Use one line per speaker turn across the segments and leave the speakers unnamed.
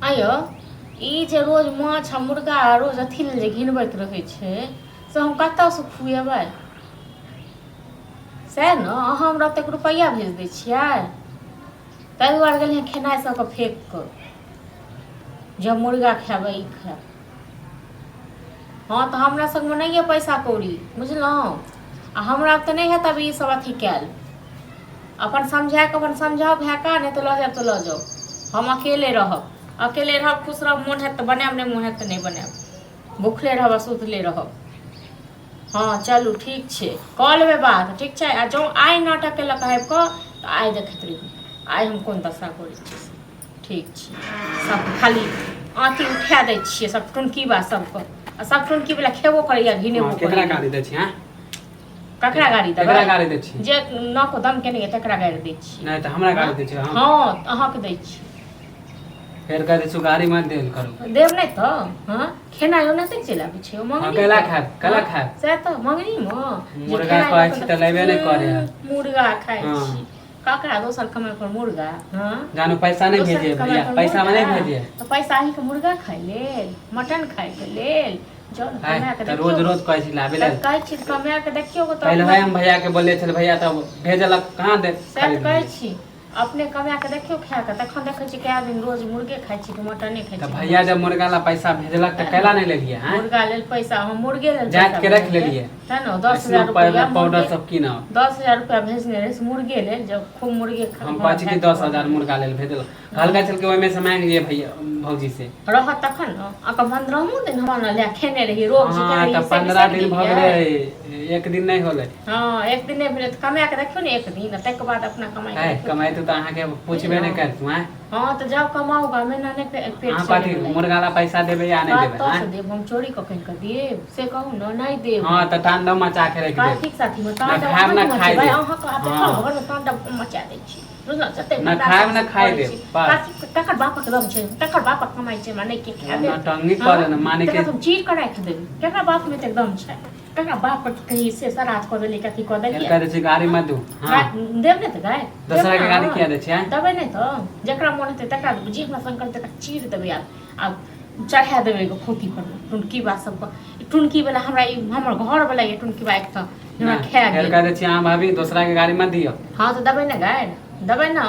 आँयौ, ई जे रोज माछ आ मुर्गा आ रोज अथी लेल जे घिनबैत रहै छै से हम कतऽसँ खुएबै? सएह ने, अहाँ हमरा ओतेक रुपैआ भेज दै छियै, ताहि दुआरे गेलियै खेनाइ सबके फेक कऽ जे हम मुर्गा खायब, ई खायब। हँ, तऽ हमरा सभमे नहि यऽ पैसा कौड़ी, बुझलहुँ? आ हमरा तऽ नहि हैत अभी ई सब अथी कयल। अपन समझा कऽ, अपन समझाउ भायके, नहि तऽ लऽ जायब तऽ लऽ जाउ। हम अकेले रहब, अकेले रहब, खुश रहब। मोन हैत तऽ बनायब, नहि मोन हैत तऽ नहि बनायब। भुखले रहब आ सुतले रहब। हँ, चलू, ठीक छै, कऽ लेबै बात। ठीक छै। आ जँ आइ नाटक केलक आबि कऽ तऽ आइ देखैत रहू, आइ हम कोन दशा करै छियै से। ठीक छै। सब खाली आँती उठा दै छियै सब टुनकीबा सबके, आ सब टुनकी वला खेबो करैया, घिनेबो
केकरा
करैया।
गाड़ी दै छी? हाँ?
ककरा गाड़ी देबै?
केकरा गाड़ी दै छी?
जे नाको दम केने यऽ तकरा गाड़ी दै छी।
नहि तऽ हमरा गाड़ी दै छी? हम
हँ, अहाँके दै छी।
फेर कह दै छी, गाड़ी मत देल करू।
देब नहि तऽ? हँ, खेनाइ ओनाहिते चलि आबै छै ओ मंगनी।
कैला खायब? कैला खायब?
सएह तऽ, मंगनीमे जे
मुर्गा
खेनाइ
कहै
लऽ
छी
कऽ
तऽ लेबे नहि करै है।
मुर्गा खाइ
हाँ।
छी? ककरा दोसर कमाइ पर मुर्गा? हँ,
जानू, पैसा नहि
दोसर
भेजे
कमाइ
भैया
पर
पैसा में नहि
मुर्गा?
भेजे।
तऽ पैसा अहीँके मुर्गा खाइ लेल, मटन खाइके लेल? जाउ ने
है
कमा कऽ
तऽ रोज
देखियौ।
रोज कहै छी लाबे
तऽ
लेल।
कहै छी कमा कऽ देखियौ तऽ।
पहिले हम भैया के बोलले छल, भैया तब भेजलक कहाँ दे।
सएह तऽ
खरीद
कहै
लेलियै।
छी, अपने कमा कऽ देखियौ खाए कऽ, तखन देखै छी कए दिन रोज मुर्गे खाइ छी कि मटने खाइ
तऽ
छी।
भैया जब मुर्गा ला पैसा भेजलक तऽ कैला नहि लेलियै? हैं?
मुर्गा लेल पैसा? हम मुर्गे लेल
जाति
पैसा
के रख
भेजलियै।
लेलियै।
तेँ ने 10,000
पाउडर
रुपैआ
पाउडर
मुर्गे
सब कीनब।
10,000 रुपैआ भेजने रहै से मुर्गे लेल, जब खूब मुर्गे
हम कहै छी कि 10,000 मुर्गा लेल भेजलक, कहलकै छल कि ओहिमे से मांगि लियै भैया भौजी से।
रहत तखन ने। अहाँके 15मो दिन हमरा ने लए खेने रहियै रोग जे
हाँ
केने
तऽ
रहियै से
15
बिसरि
दिन भऽ
गेलियै?
गेलै, एक दिन नहि होलै।
हँ, एक दिन नहि भेलै तऽ कमा कऽ देखियौ ने एक दिन, आ ताहिके बाद अपना कमाइ
है
कऽ देखियौ।
कमाइतू तऽ अहाँके पूछबे नहि करतू। आँय?
हँ, तऽ जाउ कमाउ गा, मेना नहि पेट
अहाँ कथी
चलैवला।
मुर्गा ला पैसा देबै या नहि देबै?
कतऽसँ
आँय?
देब? हम चोरी कऽ कऽ देब से कहू ने? नहि देब।
हँ, तऽ तांडव मचा के राखि देब।
कथीक साथीमे
ना
तांडव?
खायब ना
अहाँ
खाय
मचेबै
देब।
अहाँके आब
हाँ।
देखल घरमे तांडव हम मचा दै छी, बुझलहुँ? जते
ना
भंडार
खायब
सब
ना खाय
करै
देब,
छी।
बस।
कथी? ककर बापक दम छै? ककर बापक कमाइ छै? हमरा नहि के खाय देब।
नौटंकी करे ने, माने
तकरा
कि
तऽ हम चीर कऽ राखि देबै। ककरा बापमे एतेक दम छै? ककरा बाप पर कही से श्राद्ध कऽ देलियै, कथी कऽ
फेर
देलियै?
कह दै छी गाड़ी मत दू। हाँ।
देब नहि तऽ गाय
दोसरा के गाड़ी किया दै छियै?
देबै नहि तऽ जकरा मोन हेतै तकरा देबै। जे हमरा संग करतै तकरा चीर देबै आब, आब चढ़ा देबै एगो खोती पर मे। टुनकी बा सबके, ई टुनकी वाला हमरा, ई हमर घर वाला ये टुनकी बा एक तऽ जे हमरा
नहि,
खा
फेर
गेल।
कह दै छी अहाँ भाभी, दोसरा के गाड़ी मत दियौ।
हँ, तऽ देबै ने गारि? देबै ने?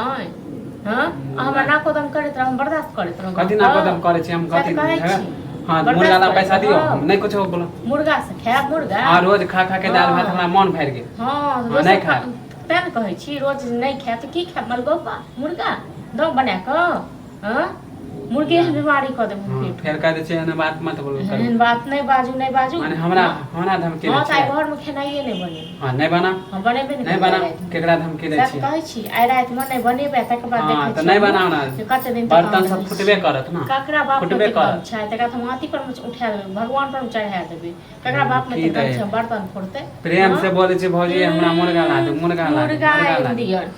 हँ, अहाँ हमरा नाकोदम करैत रहब, हम बर्दाश्त करैत रहब?
कथी नाकोदम करै छी हम?
सएह
कथी
तऽ कहै छी।
हँ,
बर्दाश्त
मुर्गा ला
करैत
पैसा दियौ।
रहब।
हम नहि कुछो बोलो।
मुर्गा से खायब मुर्गा?
हँ, रोज खा खा के दालि भात हमरा मन भरि गेल।
हँ।
हँ,
दोसर
नहि खायब।
तें ने कहै छी, रोज नहि खायब तऽ की खायब? मलगोपा मुर्गा दम बना कऽ? हँ, मुर्गे एहन बीमारी कऽ देब हम
हँ,
पेट।
फेर कह दै छियै एहन बात मत बोलू करू।
एहन बात नहि बाजू, नहि बाजू।
माने हमरा हमरा धमकी दै
हँ, तऽ आइ
छियै?
घरमे खेनाइए नहि बनेबै।
हँ, नहि बना।
हम बनेबे नहि
नहि
करबै
बना।
आइ रातिमे।
केकरा धमकी दै
सएह तऽ
छियै?
कहै छी, आइ रातिमे नहि बनेबै, तकर बाद
हँ
देखै
तऽ
छियै
नहि
हम
बनाउ ने।
जे कते दिन तक
बर्तन
अहाँ
सब
रहै
फुटबे
छी।
करत ने।
ककरा बाप मे
फुटबे
एतेक दम
करत।
छै? तकरा तऽ हम अथी पर मे उठा देबै, भगवान पर मे चढ़ा देबै। ककरा बाप मे
की
एतेक दम
दै
छै बर्तन फोड़तै?
प्रेम
हँ?
से बोलै छी भौजी, हमरा मुर्गा ला दू, मुर्गा ला दू,
मुर्गा
मुर्गा ला
आनि
दू।
दियन।